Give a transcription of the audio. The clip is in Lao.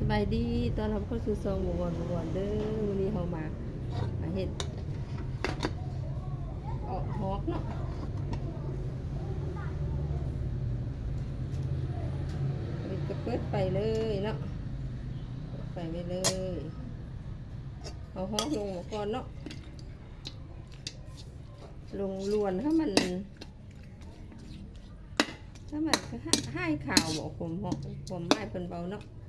ສະບາຍດີ ຕ້ອນຮັບເຂົ້າສູ່ຊ່ອງບົວວອນ ບົວວອນເດີ້. ມື້ນີ້ເຮົາມາ ມາເຮັດເອາະຮອກເນາະ. ເປີດໄຟເລີຍເນາະ ເປີດໄຟໄວ້ເລີຍ. ເອົາຮອກລົງມາກ່ອນເນາະ ລົງລວນໃຫ້ມັນ ຖ້າມັນຫາຍຄາວບໍ ຄວາມເຮົາ ຄວາມໝາຍເພິ່ນເວົ້າເນາະ.